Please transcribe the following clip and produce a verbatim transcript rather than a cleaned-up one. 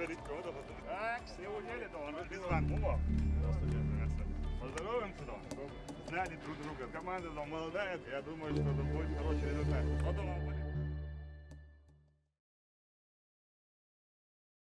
Так, с него ели, то он без ван. О, здравствуйте. Здравствуйте. Поздороваемся, то. Знали друг друга. Команда там молодая, я думаю, что это будет хороший результат. Потом вам